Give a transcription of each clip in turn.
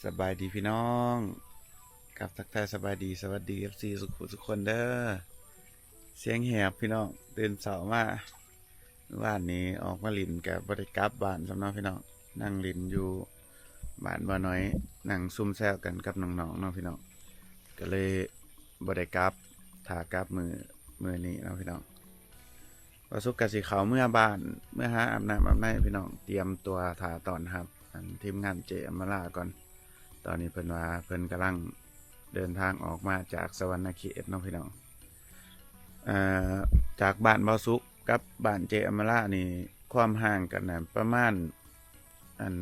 ສະບາຍດີພີ່ນ້ອງ ກັບທັກທາຍສະບາຍດີ ສະຫວັດດີ ເອັຟຊີ ສຸກຄົນເດີ. ສຽງແຫບພີ່ນ້ອງ ຕື່ນເຊົ້າມາ ມື້ວານນີ້ອອກມາຫຼິ້ນ ກະບໍ່ໄດ້ກັບບ້ານຊ້ຳເນາະພີ່ນ້ອງ ນັ່ງຫຼິ້ນຢູ່ບ້ານບ່າວນ້ອຍ ນັ່ງຊຸມແຊວກັນກັບນ້ອງໆເນາະພີ່ນ້ອງ ກະເລີຍບໍ່ໄດ້ກັບ ຖ້າກັບມື້ ມື້ນີ້ເນາະພີ່ນ້ອງ. ບ່າວສຸກກະຊິເຂົ້າເມືອບ້ານ ເມືອຫາອາບນ້ຳອາບໃນພີ່ນ້ອງ ຕຽມຕົວຖ້າຕ້ອນຮັບ ອັນ ທີມງານເຈ້ອຳມາລາກ່ອນ. ຕອນນີ້ເພິ່ນວ່າເພິ່ນກຳລັງເດີນທາງອອກມາຈາກສະຫວັນນະເຂດເນາະພີ່ນ້ອງ. ເອີ ຈາກບ້ານບ່າວສຸກກັບບ້ານເຈ້ອຳມາລານີ້ ຄວາມຫ່າງກັນນະປະມານ ອັນ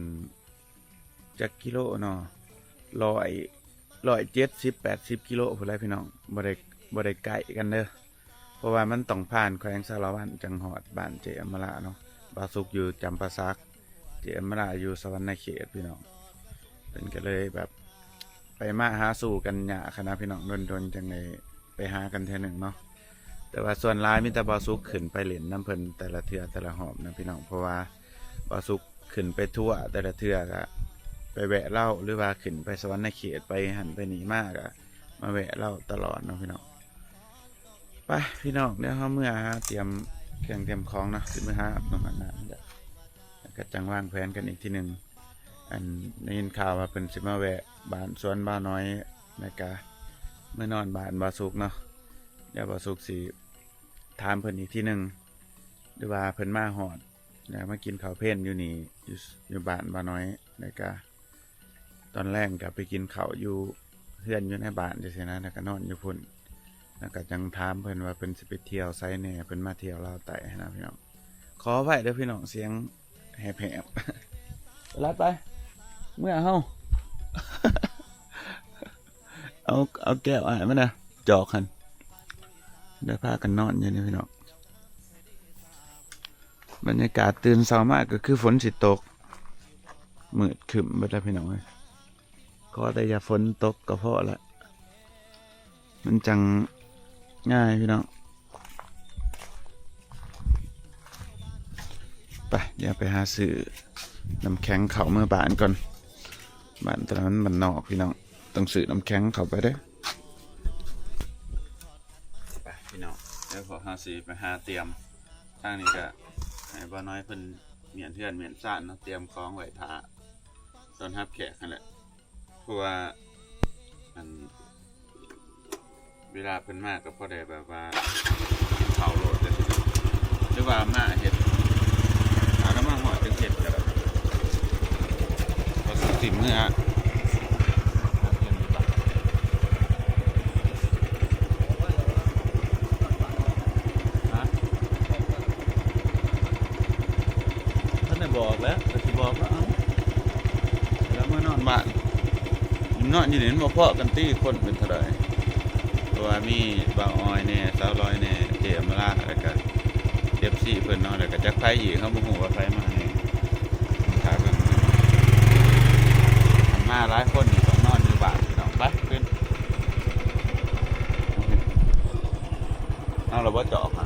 ຈັກກິໂລເນາະ ຮ້ອຍ ຮ້ອຍເຈັດສິບ ແປດສິບກິໂລພຸ້ນແຫຼະພີ່ນ້ອງ ບໍ່ໄດ້ ບໍ່ໄດ້ໃກ້ກັນເດີ ເພາະວ່າມັນຕ້ອງຜ່ານແຂວງສາລະວັນ ຈັ່ງຮອດບ້ານເຈ້ອຳມາລາເນາະ. ບ່າວສຸກຢູ່ຈຳປາສັກ ເຈ້ອຳມາລາຢູ່ສະຫວັນນະເຂດພີ່ນ້ອງ. ເພິ່ນກະເລີຍແບບໄປມາຫາສູ່ກັນຍາກຫັ້ນນະພີ່ນ້ອງ ດົນໆຈັ່ງໄດ້ໄປຫາກັນເທື່ອໜຶ່ງເນາະ. ແຕ່ວ່າສ່ວນຫຼາຍມີແຕ່ບ່າວສຸກຂຶ້ນໄປຫຼິ້ນນຳເພິ່ນແຕ່ລະເທື່ອແຕ່ລະຮອບນະພີ່ນ້ອງ ເພາະວ່າບ່າວສຸກຂຶ້ນໄປທົວແຕ່ລະເທື່ອກະໄປແວະລາວ ຫຼືວ່າຂຶ້ນໄປສະຫວັນນະເຂດ ໄປຫັ້ນໄປນີ້ມາກະມາແວະລາວຕະຫຼອດເນາະພີ່ນ້ອງ. ໄປພີ່ນ້ອງ ດຽວເຮົາເມືອຫາຕຽມເຄື່ອງຕຽມຂອງເນາະ ຊິເມືອຫາອາບນ້ຳອາບນ້ຳ ແລ້ວກະຈັ່ງວາງແຜນກັນອີກທີໜຶ່ງ. ອັນ ໄດ້ຍິນຂ່າວວ່າເພິ່ນຊິມາແວະບ້ານສວນບ່າວນ້ອຍ ແລ້ວກະເມືອນອນບ້ານບ່າວສຸກເນາະ. ດຽວບ່າວສຸກຊິຖາມເພິ່ນອີກທີໜຶ່ງ ຫຼືວ່າເພິ່ນມາຮອດ ແລ້ວມາກິນເຂົ້າເພນຢູ່ນີ້ ຢູ່ ຢູ່ບ້ານບ່າວນ້ອຍ ແລ້ວກະຕອນແລງກະໄປກິນເຂົ້າຢູ່ເຮືອນຢູ່ໃນບ້ານຈັ່ງຊີ້ນະ ແລ້ວກະນອນຢູ່ພຸ້ນ ແລ້ວກະຈັ່ງຖາມເພິ່ນວ່າເພິ່ນຊິໄປທ່ຽວໃສແດ່ ເພິ່ນມາທ່ຽວລາວໃຕ້ຫັ້ນນະພີ່ນ້ອງ. ຂໍອະໄພເດີພີ່ນ້ອງ ສຽງແຫບໆ ລັດໄປ ເມືອເຮົາ ເອົາ ເອົາແກ້ວອ້າຍມານະ ຈອກຫັ້ນ ໄດ້ພາກັນນອນຢູ່ນີ້ພີ່ນ້ອງ. ບັນຍາກາດຕື່ນເຊົ້າມາກະຄືຝົນຊິຕົກ ມືດຄຶ້ມເບິດແລ້ວພີ່ນ້ອງເອີຍ. ຂໍແຕ່ຢ່າຝົນຕົກກະພໍລະ ມັນຈັ່ງງ່າຍພີ່ນ້ອງ. ໄປ ດຽວໄປຫາຊື້ນ້ຳແຂງເຂົ້າເມືອບ້ານກ່ອນ ບ້ານແຕ່ລະມັນບ້ານນອກພີ່ນ້ອງ ຕ້ອງຊື້ນ້ຳແຂງເຂົ້າໄປເດີ. ໄປພີ່ນ້ອງ ດຽວພວກເຮົາຊິໄປຫາຕຽມ ທາງນີ້ກະໃຫ້ບ່າວນ້ອຍເພິ່ນມ້ຽນເຮືອນມ້ຽນຊານເນາະ ຕຽມຂອງໄວ້ຖ້າຕ້ອນຮັບແຂກຫັ້ນແຫຼະ ເພາະວ່າ ອັນ ເວລາເພິ່ນມາກະພໍໄດ້ແບບວ່າເຂົ້າໂລດເດ້ ຫຼືວ່າມາເຮັດ ຖ້າລະມາຮອດຈັ່ງເຮັດກະໄດ້ ກະຊິເມືອ. ທັນໄດ້ບອກແຫຼະ ກະຊິບອກວ່າ ເອົາ ແລ້ວເມືອນອນບ້ານ ນອນຢູ່ນີ້ມັນບໍ່ພໍ້ກັນຕິ ຄົນເປັນເທົ່າໃດ ເພາະວ່າມີບ່າວອອຍແດ່ ສາວລອຍແດ່ ເຈ້ອຳມາລາ ແລ້ວກະ ເອັຟຊີ ເພິ່ນເນາະ ແລ້ວກະຈັກໃຜອີກ ເຮົາບໍ່ຮູ້ວ່າໃຜມາແດ່ ຖ້າເບິ່ງ ຄັນມາຫຼາຍຄົນນີ້ຕ້ອງນອນຢູ່ບ້ານພີ່ນ້ອງ. ໄປ ຂຶ້ນ ເອົາລະບໍ່ຈອກຫະ?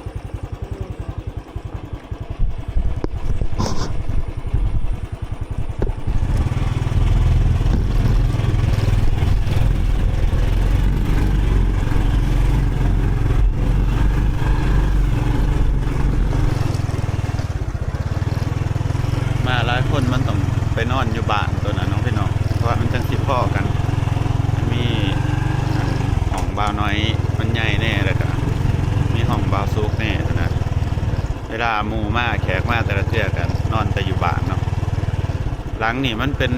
ມາຫຼາຍຄົນມັນຕ້ອງໄປນອນຢູ່ບ້ານໂຕນັ້ນເນາະພີ່ນ້ອງ ເພາະວ່າມັນຈັ່ງຊິພໍ້ກັນ ມີຫ້ອງບ່າວນ້ອຍມັນໃຫຍ່ແດ່ ແລ້ວກະມີຫ້ອງບ່າວສຸກແດ່ຫັ້ນນະ. ເວລາໝູ່ມາແຂກມາແຕ່ລະເທື່ອກະນອນແຕ່ຢູ່ບ້ານເນາະ. ຫຼັງນີ້ມັນເປັນ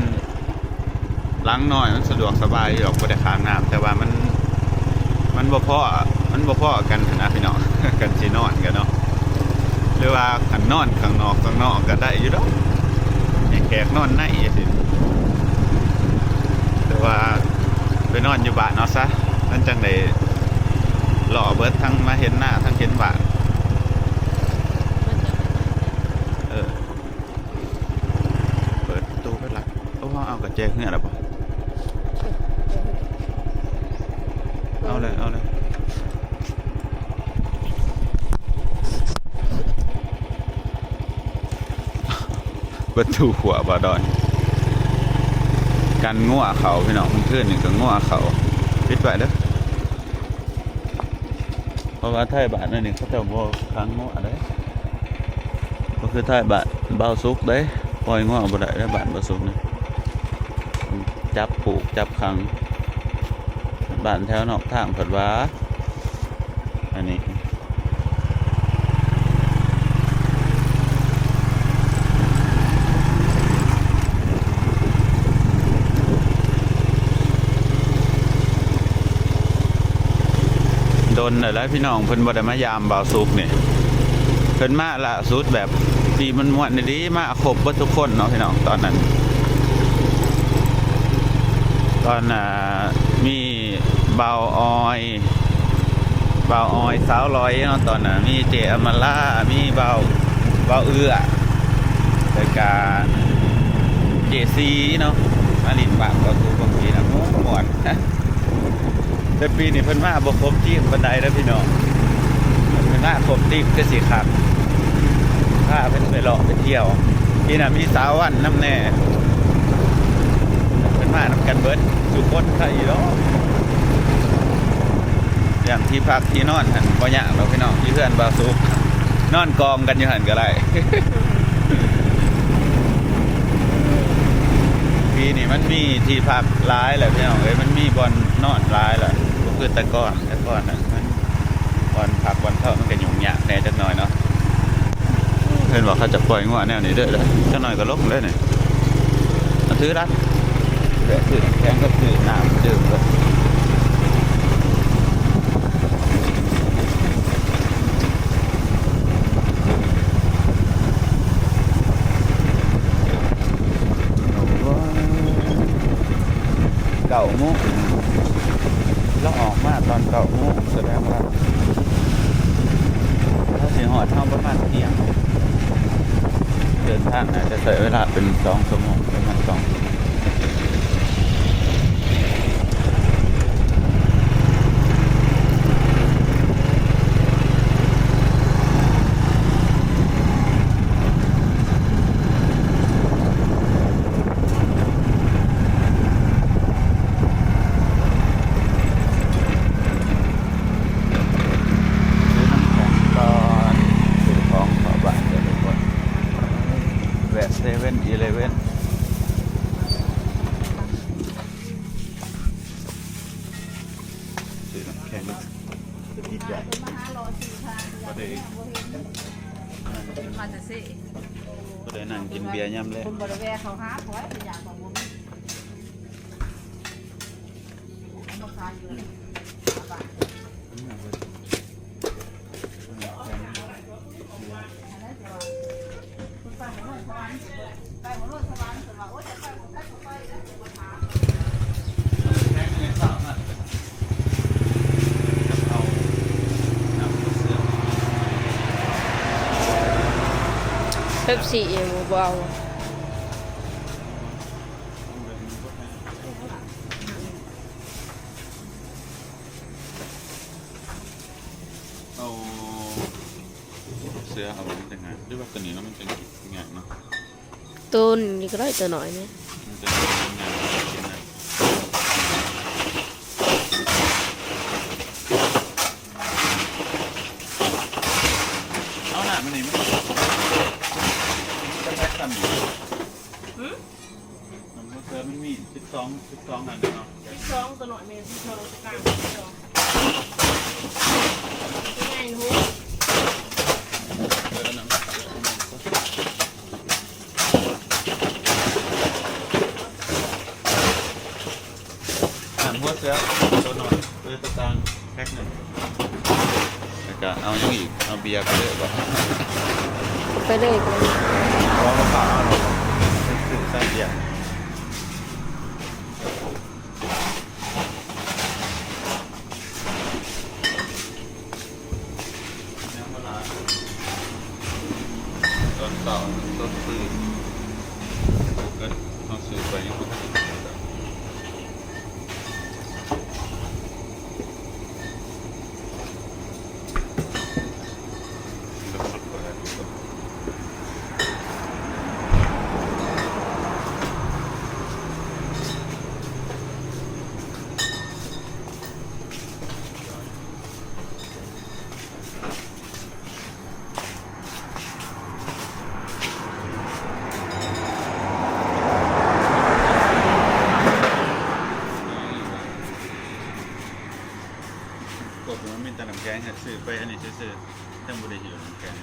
ຫຼັງນ້ອຍມັນສະດວກສະບາຍຢູ່ດອກ ບໍ່ໄດ້ຂ້າງນ້ຳ ແຕ່ວ່າມັນ ມັນບໍ່ພໍ້ ມັນບໍ່ພໍ້ກັນຫັ້ນນະພີ່ນ້ອງ ຄັນຊິນອນກະເນາະ ຫຼືວ່າຄັນນອນຂ້າງນອກ ຂ້າງນອກກະໄດ້ຢູ່ດອກ ໃຫ້ແຂກນອນໃນຈັ່ງຊີ້ ແຕ່ວ່າໄປນອນຢູ່ບ້ານເອົາຊະ ມັນຈັ່ງໄດ້ເລາະເບິດ ທັງມາເຫັນນາ ທັງເຫັນບ້ານ ເອີ. ເປີດປະຕູໄປລະ ໂອ້ ເຮົາເອົາກະແຈເຮືອລະບໍ່? ເອົາເລີຍ ເອົາເລີຍ ປະຕູຂົວບ່າວດອນ ກ ກັນງົວເຂົ້າພີ່ນ້ອງ ມື້ຄືນນີ້ກໍງົວເຂົ້າ ປິດໄວ້ເດີ້ ເພາະວ່າໄທບ້ານອັນນີ້ເຂົາເຈົ້າບໍ່ຂັງງົວເດ້ ບໍ່ຄືໄທບ້ານບ່າວສຸກເດ້ ປ່ອຍງົວບໍ່ໄດ້ເດ້ ບ້ານບ່າວສຸກນີ້ ຈັບຜູກຈັບຂັງ ບ້ານແຖວນອກທາງເພິ່ນວ່າ ອັນນີ້ ດົນແລ້ວແຫຼະພີ່ນ້ອງ ເພິ່ນບໍ່ໄດ້ມາຢາມບ່າວສຸກນີ້ ເພິ່ນມາລ່າສຸດແບບທີ່ມ່ວນໆ ດີໆ ມາຄົບເບິດທຸກຄົນເນາະພີ່ນ້ອງ ຕອນນັ້ນ ຕອນ ອ່າ ມີ ບ່າວອອຍ ບ່າວອອຍ ສາວລອຍເນາະ ຕອນນັ້ນມີເຈ້ອຳມາລາ ມີບ່າວ ບ່າວເອື້ອ ແລ້ວກະເຈ້ຊີເນາະ ມາຫຼິ້ນບ້ານເຂົາສູ່ບາງທີນະ ມ່ວນ ແຕ່ປີນີ້ເພິ່ນມາບໍ່ຄົບທີມປານໃດເດີ້ພີ່ນ້ອງ ເພິ່ນມາຄົບທີມຄືຊິຄັກ ພາເພິ່ນໄປເລາະໄປທ່ຽວ ປີໜ້າມີສາວວັນນຳແດ່ ເພິ່ນມານຳກັນເບິດສູ່ຄົນ ໃຄຢູ່ດອກ ຢ່າງທີ່ພັກທີ່ນອນຫັ້ນບໍ່ຍາກດອກພີ່ນ້ອງ ຢູ່ເຮືອນບ່າວສຸກ ນອນກອງກັນຢູ່ຫັ້ນກໍໄດ້ ປີນີ້ມັນມີທີ່ພັກຫຼາຍແລ້ວພີ່ນ້ອງເອີຍ ມັນມີບ່ອນນອນຫຼາຍແລ້ວ ບໍ່ຄືແຕ່ກ່ອນ ແຕ່ກ່ອນນັ້ນມັນ ບ່ອນພັກບ່ອນເຊົາມັນກໍຫຍຸ້ງຍາກແດ່ຈັກໜ່ອຍເນາະ ເຫັນວ່າເຂົາຈະປ່ອຍງົວແນວນີ້ເດີ້ ຈັກໜ່ອຍກໍລົງເດ້ນີ້ ເອົາຖືລະ ແວະຊື້ນ້ຳແຂງກັບຊື້ນ້ຳດື່ມເດີ້ ເກົ້າໂມງ ລາວອອກມາຕອນເກົ້າໂມງ ສະແດງວ່າລາວຊິຮອດເຮົາປະມານທ່ຽງ ເດີນທາງໜ້າຈະໃຊ້ເວລາເປັນສອງຊົ່ວໂມງ ປະມານສອງ ຊື້ນ້ຳແຂງກ່ອນ ຊື້ຂອງເຂົ້າບ້ານກ່ອນທຸກຄົນ ແວະເຊເວັ່ນອີເລເວັ່ນ ຊື້ນ້ຳແຂງ ຈະຕິດໃຈ ມາແຕ່ເຊ ບໍ່ໄດ້ນັ່ງກິນເບຍຍາມແລງ ເພິ່ນບໍ່ໄດ້ແວ່ເຂົ້າຫາຂ້ອຍ ເພິ່ນຢາກຂອງບໍ່ມີ ເປັບຊີບໍ່ເອົາ. ເອົາເສືອເອົາ ມັນຈັ່ງຫາ ຫຼືວ່າໂຕນີ້ເນາະ ມັນຈັ່ງກິນງ່າຍເນາະ ໂຕນີ້ກໍໄດ້ ໂຕນ້ອຍນີ້ ມັນຈັ່ງກິນງ່າຍ ກິນງ່າຍ ເອົາໜ້າ ມັນນີ້ມັນ ມັນຈະແພັກຊ້ຳນີ້ ຫື? ນ້ຳຫົວເສືອມັນມີສິບສອງ ສິບສອງອັນເນາະ ສິບສອງ ໂຕນ້ອຍແມ່ນສິບສອງ ໂຕກາງສິບສອງ ໂຕໃຫຍ່ຫົກ ເອີ ອັນນັ້ນ ນ້ຳຫົວເສືອໂຕນ້ອຍ ເອີ ໂຕກາງ ແພັກໜຶ່ງ ແລ້ວກະເອົາຫຍັງອີກ? ເອົາເບຍໄປເລີຍບໍ່? ໄປເລີຍ ບໍ່ ບໍ່ ບໍ່ເອົາດອກ ຊື້ໃສ່ເບຍ ຍັງບໍ່ຫຼາຍ ຕອນເຊົ້າ ຕອນຕື່ນ ເກີດເຮົາຊື້ໄປຍັງບໍ່ທັນກິນ. ລະຄົດບໍ່ໄດ້. ຊື້ໄປອັນນີ້ຊື່ໆ ຍັງບໍ່ໄດ້ຫິ້ວນຳກັນ.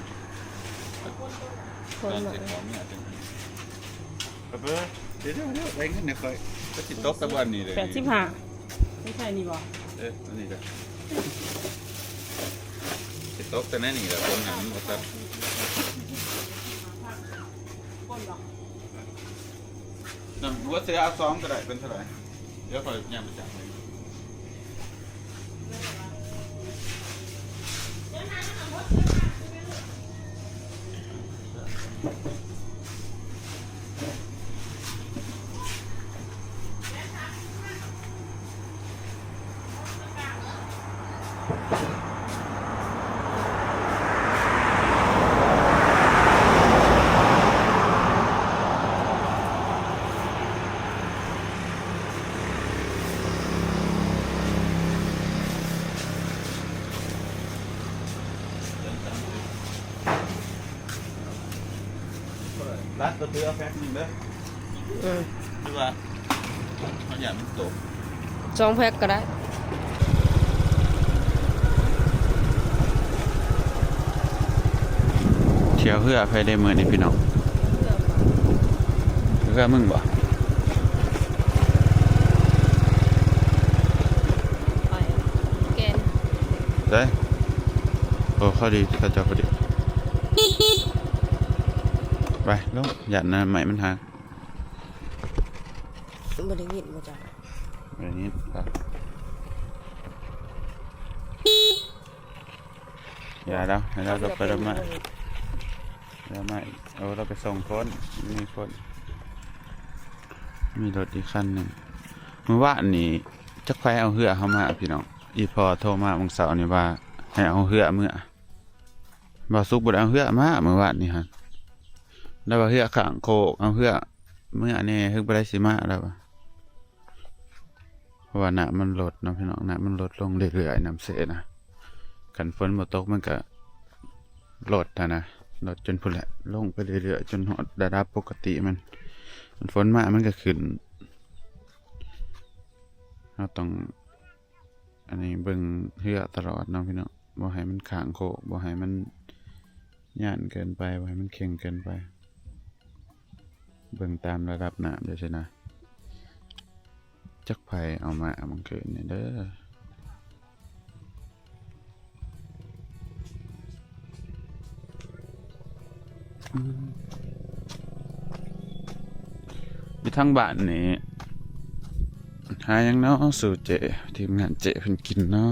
ຄົນ ຕອນ ມາ ຊິເຂົ້າເມືອຈັ່ງ ໄປເບິ່ງ ດຽວໆ ໄດ້ເງິນໃຫ້ຂ້ອຍ ກໍຊິຕົກແຕ່ບ່ອນນີ້ເລີຍ. ແປດສິບຫ້າ ໄດ້ໃຊ້ນີ້ບໍ່? ເອີ ອັນນີ້ກໍຊິຕົກແຕ່ໃນນີ້ແຫຼະ ຄົນຫາມັນບໍ່ທັນ. ຄົນບໍ່? ນັ້ນ ຫົວເສືອເອົາສອງກໍໄດ້ ເປັນເທົ່າໃດ? ດຽວຂ້ອຍຍ່າງໄປຈັບໃຫ້. ລັດກໍຖືເອົາແພັກໜຶ່ງເດີ. ອືມ ຫຼືວ່າເຮົາຢ້ານມັນຕົກ? ສອງແພັກກໍໄດ້. ທ່ຽວເຮືອໃຜໄດ້ມື້ນີ້ພີ່ນ້ອງ? ເຮືອມຶງບໍ່? ໄປແກ່ນ ໃສ? ໂອ້ ພໍດີ ເຂົາເຈົ້າພໍດີ. ໄປລົງ ຢ້ານນະໄມ້ມັນຫັກ. ບໍ່ໄດ້ຍິນບໍ່ຈັກ? ບໍ່ໄດ້ຍິນ. ຢ່າລາວ ໃຫ້ລາວລົງໄປລົງມາ ລົງມາອີກ. ໂອ້ ລາວໄປສົ່ງຄົນ ມີຄົນ ມີລົດອີກຄັນໜຶ່ງ. ມື້ວານນີ້ຈັກໃຜເອົາເຮືອເຮົາມາພີ່ນ້ອງ. ອີ່ພໍ່ໂທມາມື້ເຊົ້ານີ້ວ່າໃຫ້ເອົາເຮືອເມືອ. ບ່າວສຸກບໍ່ໄດ້ເອົາເຮືອມາມື້ວານນີ້ຫັ້ນ. ລາວວ່າເຮືອຂ້າງໂຄກ ເອົາເຮືອເມືອແດ່ ເຮີບໍ່ໄດ້ຊິມາ ລາວວ່າ. ເພາະວ່ານ້ຳມັນລົດເນາະພີ່ນ້ອງ ນ້ຳມັນລົດລົງເລື້ອຍໆ ນ້ຳເຊນະ. ຄັນຝົນບໍ່ຕົກມັນກະລົດຫັ້ນນະ ລົດຈົນພຸ້ນແຫຼະ ລົງໄປເລື້ອຍໆ ຈົນຮອດລະດັບປົກກະຕິມັນ. ມັນຝົນມາມັນກະຂຶ້ນ. ເຮົາຕ້ອງ ອັນນີ້ເບິ່ງເຮືອຕະຫຼອດເນາະພີ່ນ້ອງ ບໍ່ໃຫ້ມັນຂ້າງໂຄກ ບໍ່ໃຫ້ມັນຢ້ານເກີນໄປ ບໍ່ໃຫ້ມັນເຄັ່ງເກີນໄປ. ເບິ່ງຕາມລະດັບນ້ຳຈັ່ງຊີ້ນະ. ຈັກໃຜເອົາມາມື້ຄືນນີ້ເດີ. ອືມ ຢູ່ທາງບ້ານນີ້ຫາຫຍັງເນາະສູ່ເຈ້ ທີມງານເຈ້ເພິ່ນກິນເນາະ?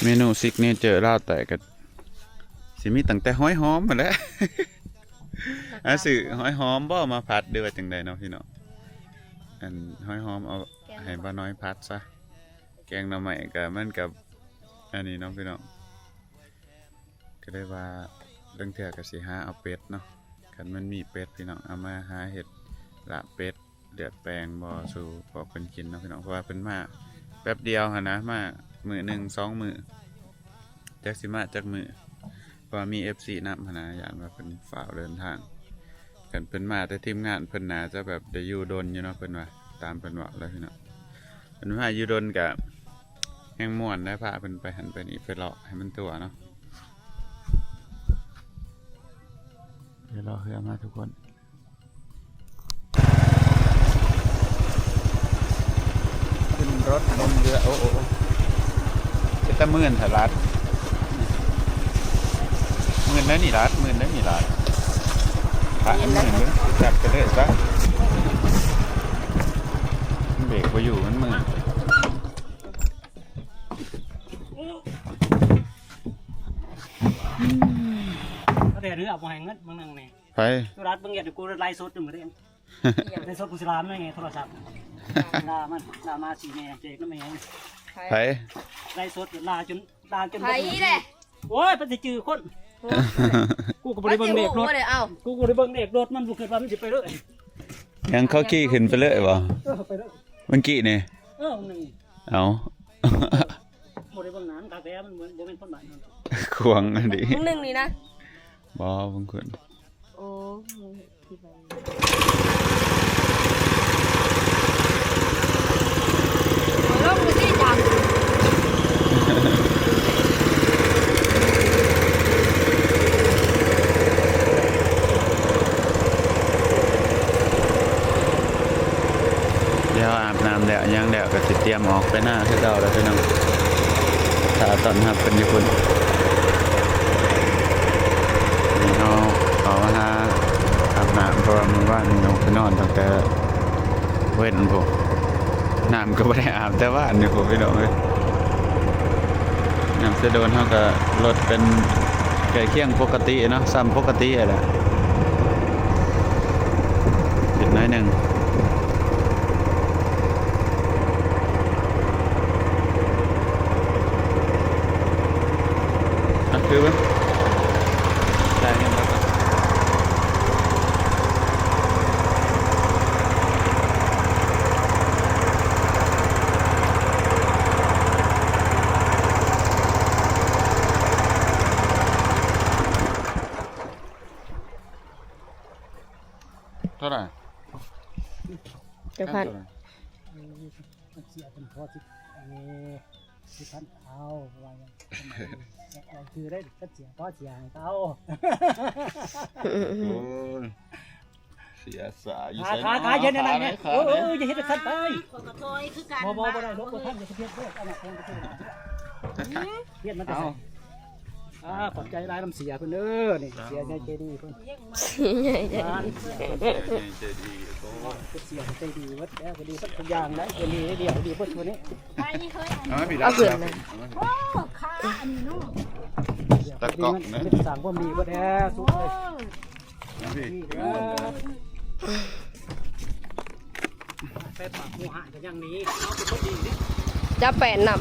ເມນູຊິກເນເຈີລາວໃຕ້ກໍຊິມີຕັ້ງແຕ່ຫອຍຫອມຫັ້ນແຫຼະ. ອາ ຊື້ຫອຍຫອມບໍ່ມາຜັດ ຫຼືວ່າຈັ່ງໃດເນາະພີ່ນ້ອງ? ອັນຫອຍຫອມເອົາໃຫ້ບ່າວນ້ອຍຜັດຊະ. ແກງໜໍ່ໄມ້ກໍ ມັນກໍອັນນີ້ເນາະພີ່ນ້ອງ. ກໍເລີຍວ່າລາງເທື່ອກໍຊິຫາເອົາເປັດເນາະ ຄັນມັນມີເປັດພີ່ນ້ອງ ເອົາມາຫາເຮັດລາບເປັດ ເລືອດແປງບໍ່ສູ່ພວກເພິ່ນກິນເນາະພີ່ນ້ອງ. ເພາະວ່າເພິ່ນມາແປັບດຽວຫັ້ນນະ ມາມື້ໜຶ່ງສອງມື້ ຈັກຊິມາຈັກມື້ ເພາະວ່າມີເອັຟຊີນຳຫັ້ນນະ ຢ້ານວ່າເພິ່ນຟ້າວເດີນທາງ. ຄັນເພິ່ນມາແຕ່ທີມງານ ເພິ່ນໜ້າຈະແບບໄດ້ຢູ່ດົນຢູ່ເນາະ ເພິ່ນວ່າ ຕາມເພິ່ນເວົ້າແລ້ວພີ່ນ້ອງ. ເພິ່ນວ່າຢູ່ດົນກະແຮງມ່ວນໄດ໋ ພາເພິ່ນໄປຫັ້ນໄປນີ້ ໄປເລາະໃຫ້ມັນທົ່ວເນາະ. ດຽວລໍເຮືອມາທຸກຄົນ ຂຶ້ນລົດລົງເຮືອ. ໂອ້ ໂອ້ ໂອ້ ເປັນຕາມື່ນແທ້ລັດ. ມື່ນໄດ໋ນີ້ລັດ ມື່ນໄດ໋ນີ້ລັດ. ພະມື່ນເບິ່ງ ຈັບໄປເລີຍຊະ ມັນເບຣກບໍ່ຢູ່ ມັນມື່ນ. ອືມ ເຂົາແຕ່ເຮືອບໍ່ໃຫ້ເງິນບາງໜຶ່ງນີ້. ໃຜ? ຕົວລັດເບິ່ງເຮັດໃຫ້ກູໄລຟ໌ສົດຢູ່ມື້ນີ້. ໄລຟ໌ສົດກູຊິລາມໃນໂທລະສັບ ລາມັນ ລາມາສີ່ແມ່ເຈກນຳແມ່. ໃຜ? ໄລຟ໌ສົດລາຈົນ ລາຈົນ ໃຜແຫຼະ? ໂອ້ຍ ໄປຊິຈື່ຄົນ. ໂອ້ຍ ກູກໍບໍ່ໄດ້ເບິ່ງເລກລົດ ກູກໍບໍ່ໄດ້ເບິ່ງເລກລົດ ມັນບໍ່ຄິດວ່າມັນຊິໄປເລີຍ. ຍັງເຂົາຂີ່ຂຶ້ນໄປເລີຍບໍ່? ເອີ ໄປເລີຍ ເມື່ອກີ້ນີ້. ເອີ ໜຶ່ງ ເອົ້າ ບໍ່ໄດ້ເບິ່ງໜ້າມັນຄັກແທ້ ມັນບໍ່ແມ່ນຄົນບ້ານເຮົາ. ຂວາງອັນນີ້ ໜຶ່ງນີ້ນະ. ບໍ່ ເບິ່ງຄົນ. ໂອ້ ທີ່ໄປ ລົງໄປຕິຈັງ. ອາບນ້ຳແລ້ວຫຍັງແລ້ວ ກໍຊິຕຽມອອກໄປນາຄືເກົ່າແລ້ວພີ່ນ້ອງ. ຖ້າຕ້ອນຮັບເພິ່ນຢູ່ພຸ້ນ. ນີ້ເຮົາເຂົ້າມາຫາອາບນ້ຳ ເພາະວ່າມື້ວານນີ້ອອກໄປນອນຕັ້ງແຕ່ເວັນພຸ້ນ. ນ້ຳກໍບໍ່ໄດ້ອາບແຕ່ວານນີ້ພຸ້ນ ພີ່ນ້ອງເອີຍ. ນ້ຳເຊໂດນເຮົາກໍລົດເປັນໃກ້ຄຽງປົກກະຕິເນາະ, ສ່ຳປົກກະຕິຫັ້ນແຫຼະ ເປັນໜ້ອຍໜຶ່ງ. ອ່ະ ຖືໄວ້ ຈ່າຍເງິນແລ້ວກໍ ເທົ່າໃດ? ຈັກພັນ? ມັນເສຍເປັນພໍສິບ ເອີ ສິບພັນເອົາ ວ່າຫຍັງ ເອົາຄືໄດ້ ຄັນເສຍພໍເສຍໃຫ້ເຂົາ. ໂອ້ຍ ເສຍສາຢູ່ ຂາ ໃສ ຂາ ເນາະ? ຂາ ເຢັນອັນນັ້ນແນ່ ຂາ ເອີ ເອີ ຢ່າເຮັດຈັ່ງຊັ້ນໄປ. ຂ້ອຍກໍຖອຍຄືກັນ ບໍ່ ບໍ່ ບໍ່ໄດ້ ລົບບໍ່ທັນ ຢ່າໄປເຮັດເດີ ອັນນັ້ນຂອງປະເທດ ຮຽນມາແຕ່ໃສ? ອ່າ ຂອບໃຈຫຼາຍນຳເສຍເພິ່ນເດີ ນີ້ ເຈົ້າ ເສຍໃຫຍ່ໃຈດີເພິ່ນ ໃຫຍ່ໃຈດີ ໃຫຍ່ໃຈດີ ໂອ້ ເສຍໃຈດີເບິດແລ້ວ ກໍດີເບິດທຸກຢ່າງໄດ໋ ເພິ່ນດີ ດີ ດີເບິດທຸກນີ້. ເອົາມາພີ້ ເອົາຂຶ້ນນະ ເອົາມາພີ້ ໂອ້ ຂາອັນນີ້ເນາະ ຕາກ້ອງນະ ເປັນສ້າງຄວາມດີເບິດແລ້ວ ສຸດເລີຍ. ມາພີ້ ໄປປາກໝູ່ຫານກັນຢ່າງນີ້ ເຮົາເປັນຄົນດີເດ້ ຈັບແປນນຳ.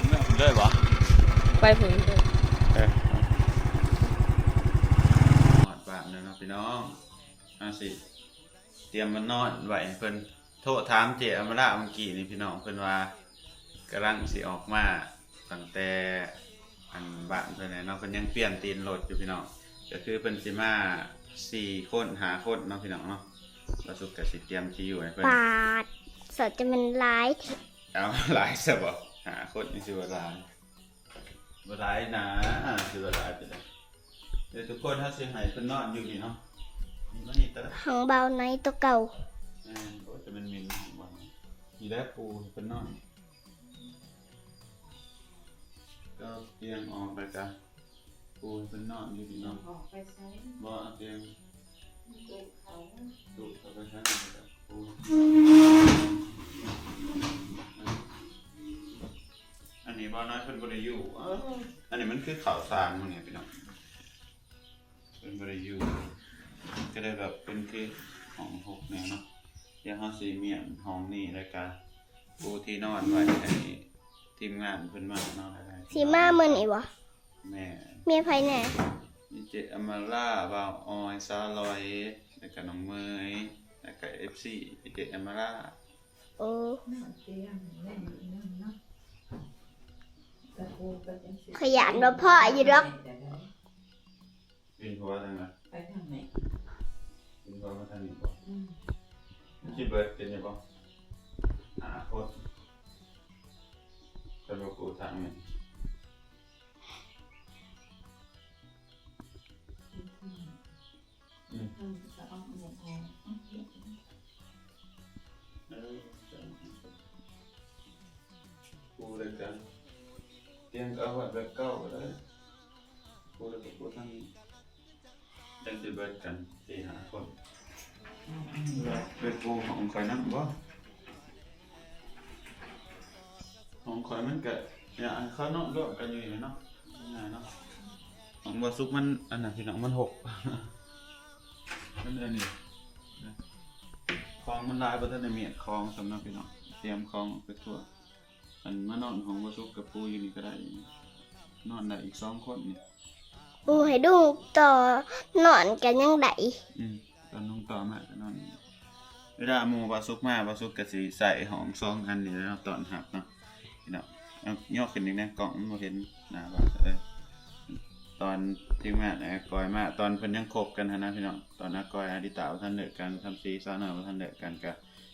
ເມືອພຸ້ນເລີຍບໍ່? ໄປພຸ້ນເດີ ເອີ ຮອດບ້ານແລ້ວເນາະພີ່ນ້ອງ ເຮົາຊິຕຽມມານອນໄວ້ໃຫ້ເພິ່ນ. ໂທຖາມເຈ້ອຳມາລາເມື່ອກີ້ນີ້ພີ່ນ້ອງ ເພິ່ນວ່າກຳລັງຊິອອກມາຕັ້ງແຕ່ ອັນບ້ານເພິ່ນແຫຼະເນາະ ເພິ່ນຍັງປ່ຽນຕີນລົດຢູ່ພີ່ນ້ອງ ກໍຄືເພິ່ນຊິມາສີ່ຄົນຫ້າຄົນເນາະພີ່ນ້ອງເນາະ. ບ່າວສຸກກໍຊິຕຽມທີ່ຢູ່ໃຫ້ເພິ່ນ ປາດ ສະຈະແມ່ນຫຼາຍແທ້ ເອົາ ຫຼາຍຊະບໍ່ ຫ້າຄົນນີ້ຊິວ່າຫຼາຍ ບໍ່ຫຼາຍນາ ຊິວ່າຫຼາຍໄປໄດ້. ເອີ ທຸກຄົນ ເຮົາຊິໃຫ້ເພິ່ນນອນຢູ່ນີ້ເນາະ ນີ້ມານີ້ຕະ ຫ້ອງບ່າວໃນໂຕເກົ່າ ແມ່ນ ໂອ້ ຈະແມ່ນມິນຫ້ອງບ່າວໃນ ນີ້ແຫຼະປູໃຫ້ເພິ່ນນອນ. ກໍຕຽງອອກແລ້ວກະປູໃຫ້ເພິ່ນນອນຢູ່ນີ້ເນາະ ອອກໄປໃສ ບໍ່ ເອົາຕຽງ ຕູ້ເຂົ້າ ຕູ້ເຂົ້າໄປຊັ້ນ ແລ້ວກະປູ ອັນນີ້ບ່າວນ້ອຍເພິ່ນບໍ່ໄດ້ຢູ່ ເອີ ອັນນີ້ມັນຄືເຂົ້າສານມື້ນີ້ພີ່ນ້ອງ ເພິ່ນບໍ່ໄດ້ຢູ່ ກໍເລີຍແບບເປັນຄືຫ້ອງຫົກແນວເນາະ. ດຽວເຮົາຊິມ້ຽນຫ້ອງນີ້ ແລ້ວກະປູທີ່ນອນໄວ້ໃຫ້ທີມງານເພິ່ນມາເນາະ ຊິມາມື້ນີ້ບໍ່? ແມ່ນ ມີໃຜແດ່? ມີເຈ້ອຳມາລາ ບ່າວອອຍ ສາວລອຍ ແລ້ວກະນ້ອງເມຍ ແລ້ວກະເອັຟຊີ ເຈ້ອຳມາລາ. ໂອ້ ຂ້ອຍຢ້ານບໍ່ພໍຢູ່ດອກ. ປີນຂົວທາງໃດ? ໄປທາງນີ້ ປີນຂົວມາທາງນີ້ບໍ່? ອືມ ມັນຊິເບິດເປັນຢູ່ບໍ່? ຫ້າຄົນ ຄັນວ່າກູທາງນີ້ ອືມ ເອີ ກູແລ້ວກັນ ຕຽງກໍເອົາໄວ້ແບບເກົ່າກໍໄດ້ ກູແລ້ວກໍກູທາງນີ້ ຈັ່ງຊິເບິດກັນສີ່ຫ້າຄົນ. ເປັນປູຂອງຂ້ອຍນຳບໍ່? ຂອງຂ້ອຍມັນກະ ຢາກໃຫ້ເຂົານອນລວມກັນຢູ່ນີ້ແຫຼະເນາະ ງ່າຍເນາະ. ຂອງບ່າວສຸກມັນອັນນັ້ນພີ່ນ້ອງ ມັນຫົກ ມັນອັນນີ້ ຂອງມັນຫຼາຍ ບໍ່ທັນໄດ້ມ້ຽນຂອງຊ້ຳເນາະພີ່ນ້ອງ ຕຽມຂອງອອກໄປທົ່ວ. ອັນມານອນຫ້ອງບ່າວສຸກກັບປູຢູ່ນີ້ກໍໄດ້ ນອນໄດ້ອີກສອງຄົນນີ້. ໂອ້ ໃຫ້ລຸງຕໍ່ນອນກໍຍັງໄດ້. ອືມ ຕອນລຸງຕໍ່ມາກໍນອນ. ເວລາໝູ່ບ່າວສຸກມາ ບ່າວສຸກກໍຊິໃຊ້ຫ້ອງສອງອັນນີ້ແຫຼະເນາະ ຕ້ອນຮັບເນາະ ພີ່ນ້ອງ. ເອົາ ຍົກຂຶ້ນອີກແດ່ ກ້ອງມັນບໍ່ເຫັນໜ້າບ່າວ. ເອີ ຕອນທີມງານອາກອຍມາ ຕອນເພິ່ນຍັງຄົບກັນຫັ້ນນະພີ່ນ້ອງ, ຕອນອາກອຍອາລິຕາບໍ່ທັນເລີກກັນ, ຄຳສີສາວນ້ອຍບໍ່ທັນເລີກກັນ, ກະ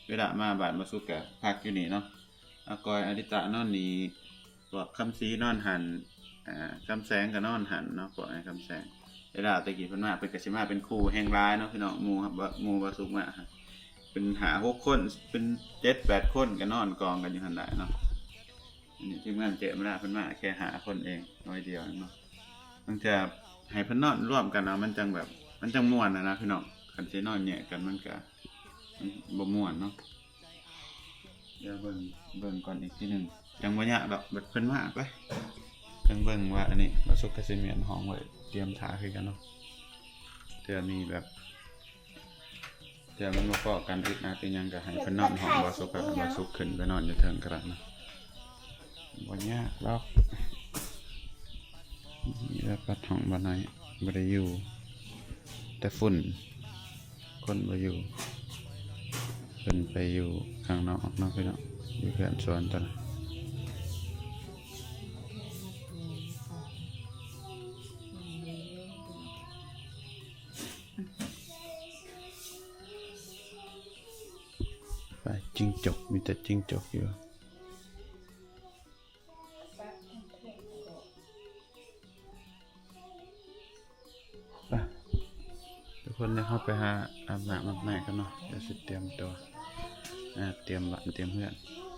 ເວລາມາບ້ານບ່າວສຸກກະພັກຢູ່ນີ້ເນາະ. ອາກອຍອາລິຕານອນນີ້, ພວກຄຳສີນອນຫັ້ນ, ອາ ຄຳແສງກະນອນຫັ້ນເນາະ, ພວກອ້າຍຄຳແສງ. ເວລາແຕ່ກີ້ເພິ່ນມາ ເພິ່ນກະຊິມາເປັນຄູ່ແຮງຫຼາຍເນາະພີ່ນ້ອງ, ໝູ່ ໝູ່ບ່າວສຸກມາ ເປັນຫ້າຫົກຄົນ ເປັນເຈັດແປດຄົນ ກະນອນກອງກັນຢູ່ຫັ້ນໄດ້ເນາະ. ອັນນີ້ທີມງານເຈມາລາເພິ່ນມາແຄ່ຫ້າຄົນເອງ ໜ້ອຍດຽວເອງເນາະ. ບາງເທື່ອໃຫ້ເພິ່ນນອນລວມກັນເນາະ ມັນຈັ່ງແບບ ມັນຈັ່ງມ່ວນນະນະພີ່ນ້ອງ, ຄັນຊິນອນແຍກກັນມັນກະ ມັນບໍ່ມ່ວນເນາະ. ດຽວເບິ່ງ ເບິ່ງກ່ອນອີກທີໜຶ່ງ, ຍັງບໍ່ຍາກດອກ ແບບເພິ່ນມາໄປ ຈັ່ງເບິ່ງວ່າ ອັນນີ້ບ່າວສຸກກະຊິມ້ຽນຫ້ອງໄວ້ ຕຽມຖ້າຄືກັນເນາະ. ເທື່ອມີແບບ ເທື່ອມັນບໍ່ພໍ້ກັນ ອຶດອັດອີ່ຫຍັງກະໃຫ້ເພິ່ນນອນຫ້ອງບ່າວສຸກ ກະໃຫ້ບ່າວສຸກຂຶ້ນໄປນອນຢູ່ເທິງກະໄດ້ເນາະ, ບໍ່ຍາກດອກ. ມີແຕ່ພັດຫ້ອງບ່າວນ້ອຍ ບໍ່ໄດ້ຢູ່ ແຕ່ຝຸ່ນ ຄົນບໍ່ຢູ່ ເພິ່ນໄປຢູ່ຂ້າງນອກເນາະພີ່ນ້ອງ, ຢູ່ເຮືອນສວນຕົວະ. ປາຈິງຈົກ ມີແຕ່ຈິງຈົກຢູ່. ໄປ ທຸກຄົນ ດຽວເຮົາໄປຫາອາບນ້ຳອາບໃນກັນເນາະ, ດຽວຊິຕຽມຕົວ ອາ ຕຽມບ້ານຕຽມເຮືອນ.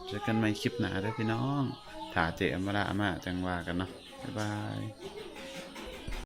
ເຈີກັນໃໝ່ຄລິບໜ້າເດີພີ່ນ້ອງ, ຖ້າເຈມາລາມາຈັ່ງວ່າກັນເນາະ, ບາຍບາຍ.